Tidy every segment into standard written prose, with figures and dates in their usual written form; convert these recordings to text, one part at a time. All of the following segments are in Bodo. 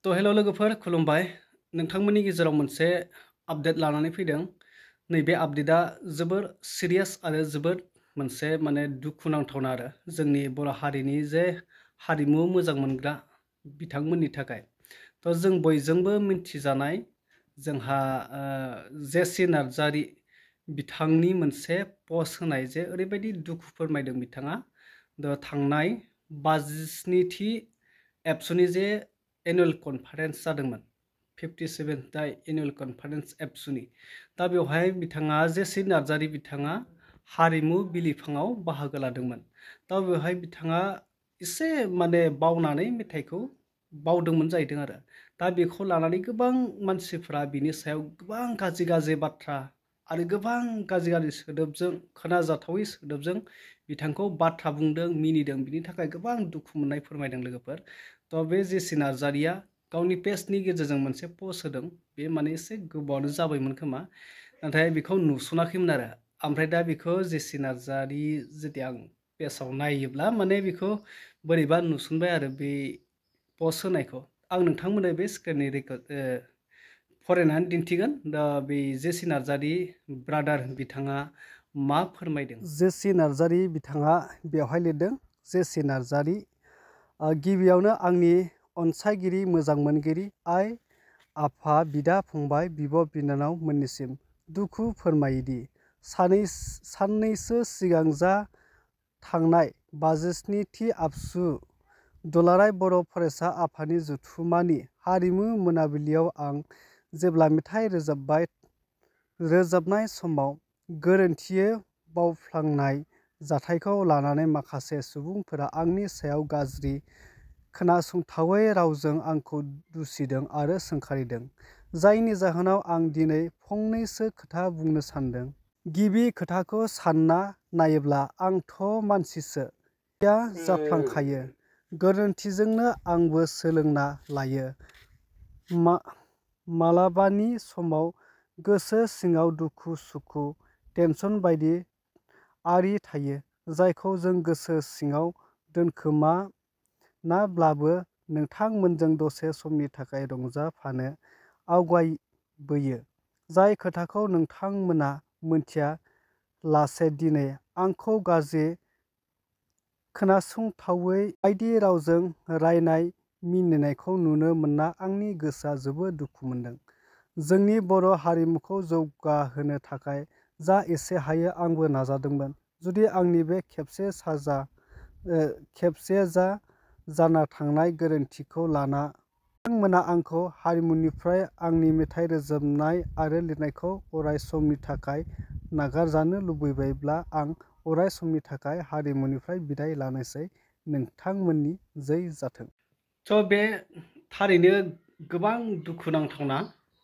हेल' लोगोफोर खुलुमबाय नोंथांमोननि गेजेराव मोनसे आपडेट लानानै फैदों। नैबे आपडेटआ जोबोर सिरियास आरो जोबोर मोनसे दुखुनांथावना आरो जोंनि बर' हारिनि जे हारिमु मोजां मोनग्रा बिथांमोननि थाखाय। जों बयजोंबो मिन्थिजानाय जोंहा जेसि नार्जारि बिथांनि मोनसे पस्ट होनाय जे ओरैबायदि दुखु फोरमायदों बिथाङा थांनाय 57थि एबसुनि जे एनुअल कनफारेन्स जादोंमोन 57था एनुअल कनफारेन्स एबसुनि बेवहाय बिथाङा जेसि नार्जारि बिथाङा हारिमु बिलिफाङाव बाहागो लादोंमोन। बेवहाय बिथाङा एसे बावनानै मेथाइखौ बावदोंमोन जाहैदों आरो बेखौ लानानै गोबां मानसिफ्रा बिनि सायाव गोबां गाज्रि बाथ्रा आरो गोबां गाज्रि सोदोबजों खोनाजाथावै सोदोबजों बिथांखौ बाथ्रा बुंदों मिनिदों। बिनि थाखाय गोबां दुखु मोननाय फोरमायदों लोगोफोर। बे जेसि नार्जारिया गावनि पेजनि गेजेरजों मोनसे पस्ट होदों। बे एसे गोबावानो जाबायमोन खोमा, नाथाय बेखौ नुसनाखैमोन आरो ओमफ्राय बेखौ जेसि नार्जारि जुदि आं पेजाव नायोब्ला बेखौ बोरैबा नुसनबाय आरो बे पस्ट होनायखौ आं नोंथांमोननो बे स्क्रिननि फरायनानै दिन्थिगोन। बे जेसि नार्जारि ब्रादार बिथाङा मा फोरमायदों। जेसि नार्जारि बिथाङा बेवहाय लिरदों, जेसि नार्जारि गिबियावनो आंनि अनसायगिरि मोजां मोनगिरि आइ आफा बिदा फंबाय बिब' बिनानाव मोननिसिम दुखु फोरमायोदि साननैसो सिगां जा थांनाय 57थि आबसु दुलाराय बर' फरायसा आफादनि जथुम्मानि हारिमु मोनाबिलियाव आं जेब्ला मेथाइ रोजाबनाय समाव गोरोन्थियै बावफ्लांनाय जाथायखौ लानानै माखासे सुबुंफोरा आंनि सायाव गाज्रि खोनासंथावै रावजों आंखौ दुसिदों आरो सोंखारिदों, जायनि जाहोनाव आं दिनै फंनैसो खोथा बुंनो सानदों। गिबि खोथाखौ सानना नायोब्ला आंथ' मानसिसो, जाफ्लांखायो, गोरोन्थिजोंनो आंबो सोलोंना लायो। मालाबानि समाव गोसो सिङाव दुखु सुखु टेनसन बायदि आरि थायो, जायखौ जों गोसो सिङाव दोनखोमानाब्लाबो नोंथांमोनजों दसे समनि थाखाय रंजाफानो आवगायबोयो। जाय खोथाखौ नोंथांमोना मोनथिया लासे दिनै आंखौ गाज्रि खोनासंथावै बायदि रावजों रायनाय मिनिनायखौ नुनो मोनना आंनि गोसोआ जोबोद दुखु मोनदों। जोंनि बर' हारिमुखौ जौगाहोनो थाखाय जा एसे हायो आंबो नाजादोंमोन। जुदि आंनि बे खेबसे जाना थांनाय गोरोन्थिखौ लाना नोंथांमोना आंखौ हारिमुनिफ्राय आंनि मेथाइ रोजाबनाय आरो लिरनायखौ अराय समनि थाखाय नागारजानो लुबैबायब्ला आं अराय समनि थाखाय हारिमुनिफ्राय बिदाय लानोसै। नोंथांमोननि जै जाथों। बे थारैनो गोबां दुखुनांथावना।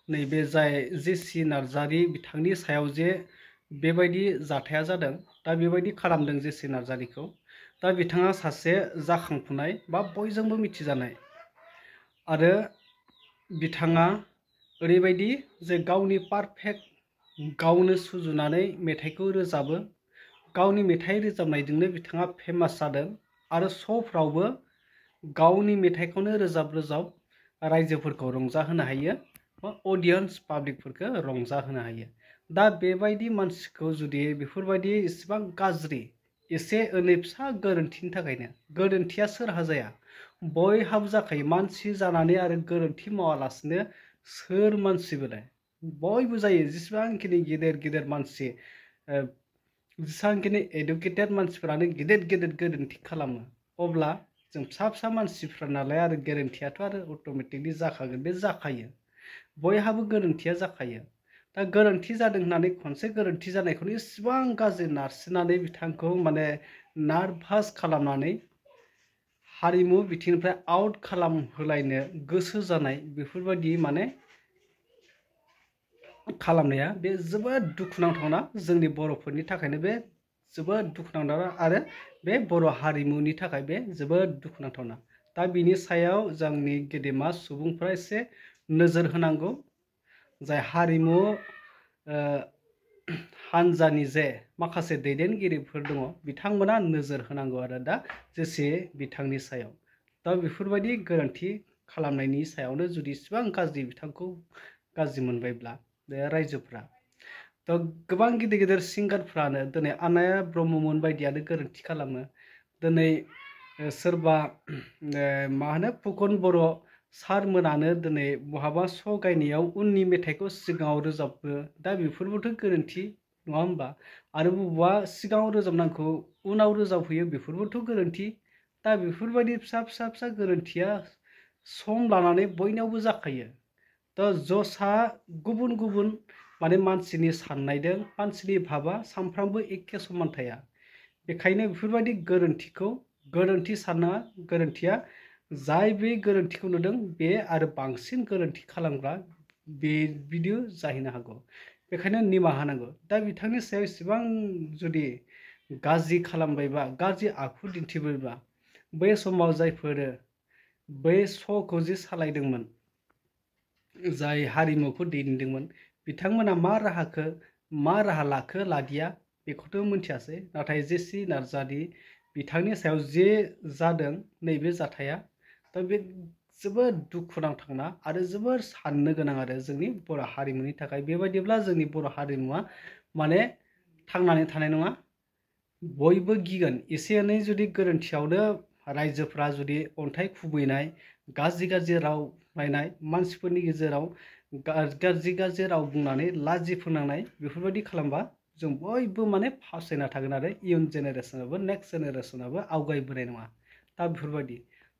नैबे जाय जेसि नार्जारि बिथांनि सायाव जे बेबायदि जाथाया जादों, बेबायदि खालामदों जेसि नार्जारिखौ। बिथाङा सासे जाखांफुनाय बा बयजोंबो मिथिजानाय आरो बिथाङा ओरैबायदि जे गावनि पारफेक्ट गावनो सुजुनानै मेथाइखौ रोजाबो। गावनि मेथाइ रोजाबनायजोंनो बिथाङा फेमास जादों आरो श'फ्रावबो गावनि मेथाइखौनो रोजाब रायजोफोरखौ रंजाहोनो हायो बा अडियन्स पाब्लिकफोरखौ रंजाहोनो हायो। बेबायदि मानसिखौ जुदि बेफोरबायदि इसेबां गाज्रि एसे एनै फिसा गोरोन्थिनि थाखायनो, गोरोन्थिया सोरहा जाया, बयहाबो जाखायो। मानसि जानानै आरो गोरोन्थि मावालासिनो सोर मानसि बेलाय, बयबो जायो। जेसेबांखिनि गेदेर मानसि, जेसेबांखिनि एडुकेटेड मानसिफोरानो गेदेर गोरोन्थि खालामो, अब्ला जों फिसा मानसिफ्रा नालाय आरो गोरोन्थियाथ' आरो अट'मेटिकलि जाखागोन, बे जाखायो। बयहाबो गोरोन्थिया जाखायो। गोरोन्थि जादों होननानै खनसे गोरोन्थि जानायखौनो इसेबां गाज्रि नारसिननानै बिथांखौ नार्भास खालामनानै हारिमु बिथिंनिफ्राय आउट खालामहोलायनो गोसो जानाय, बेफोरबायदि खालामनाया बे जोबोद दुखुनांथावना। जोंनि बर'फोरनि थाखायनो बे जोबोद दुखुनांथावना आरो बे बर' हारिमुनि थाखाय बे जोबोद दुखुनांथावना। बिनि सायाव जोंनि गेदेमा सुबुंफ्रा एसे नोजोर होनांगौ। जाय हारिमु हानजानि जे माखासे दैदेनगिरिफोर दङ, बिथांमोना नोजोर होनांगौ आरो जेसे बिथांनि सायाव। बेफोरबायदि गोरोन्थि खालामनायनि सायावनो जुदि इसिबां गाज्रि बिथांखौ गाज्रि मोनबायब्ला बे रायजोफ्रा थ' गोबां गिदिर गिदिर सिंगारफ्रानो दिनै आनाया ब्रह्ममोन बायदियानो गोरोन्थि खालामो दिनै सोरबा मा होनो फुकन बर' सारमोनानो दिनै बहाबा श' गायनायाव उननि मेथाइखौ सिगाङाव रोजाबो दा बेफोरबोथ' गोरोन्थि नङा होमबा आरो बबेबा सिगाङाव रोजाबनांगौ उनाव रोजाबफैयो बेफोरबोथ' गोरोन्थि दा बेफोरबायदि फिसा फिसा फिसा गोरोन्थिया सम लानानै बयनावबो जाखायो दा जसा गुबुन गुबुन माने मानसिनि साननायजों मानसिनि भाबा सानफ्रामबो एखे समान थाया बेखायनो बेफोरबायदि गोरोन्थिखौ गोरोन्थि साननाङा गोरोन्थिया जाय बे गोरोन्थिखौ नुदों बे आरो बांसिन गोरोन्थि खालामग्रा बे बिदिनो जाहैनो हागौ बेखायनो निमाहा होनांगौ दा बिथांनि सायाव इसेबां जुदि गाज्रि खालामबायबा गाज्रि आखु दिन्थिबायबा बै समाव जायफोरो बै श'खौ जे सालायदोंमोन जाय हारिमुखौ दैदेनदोंमोन बिथांमोना मा राहा लाखो लादिया बेखौथ' मिथियासै नाथाय जेसि नार्जारि बिथांनि सायाव जे जादों नैबे जाथाया दा बे जोबोद दुखुनांथावना आरो जोबोर साननो गोनां आरो जोंनि बर' हारिमुनि थाखाय बेबायदिब्ला जोंनि बर' हारिमुवा माने थांनानै थानाय नङा बयबो गिगोन एसे एनै जुदि गोरोन्थियावनो रायजोफ्रा जुदि अन्थाइ खुबैनाय गाज्रि गाज्रि राव रायनाय मानसिफोरनि गेजेराव गाज्रि राव बुंनानै लाजि फोनांनाय बेफोरबायदि खालामबा जों बयबो माने फावसायना थागोन आरो इयुन जेनेरेसनाबो नेक्स्ट जेनेरेसनाबो आवगायबोनाय नङा दा बेफोरबायदि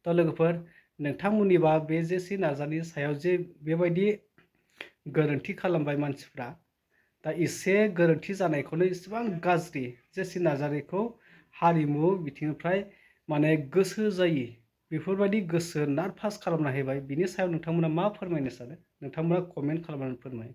थ' लोगोफोर नोंथांमोननिबा बे जेसि नार्जारिनि सायाव जे बेबायदि गोरोन्थि खालामबाय मानसिफ्रा दा एसे गोरोन्थि जानायखौनो इसेबां गाज्रि जेसि नार्जारिखौ हारिमु बिथिंनिफ्राय माने गोसो जायि बेफोरबायदि गोसो नार्भास खालामना होबाय बिनि सायाव नोंथांमोना मा फोरमायनो सानो नोंथांमोना कमेन्ट खालामनानै फोरमाय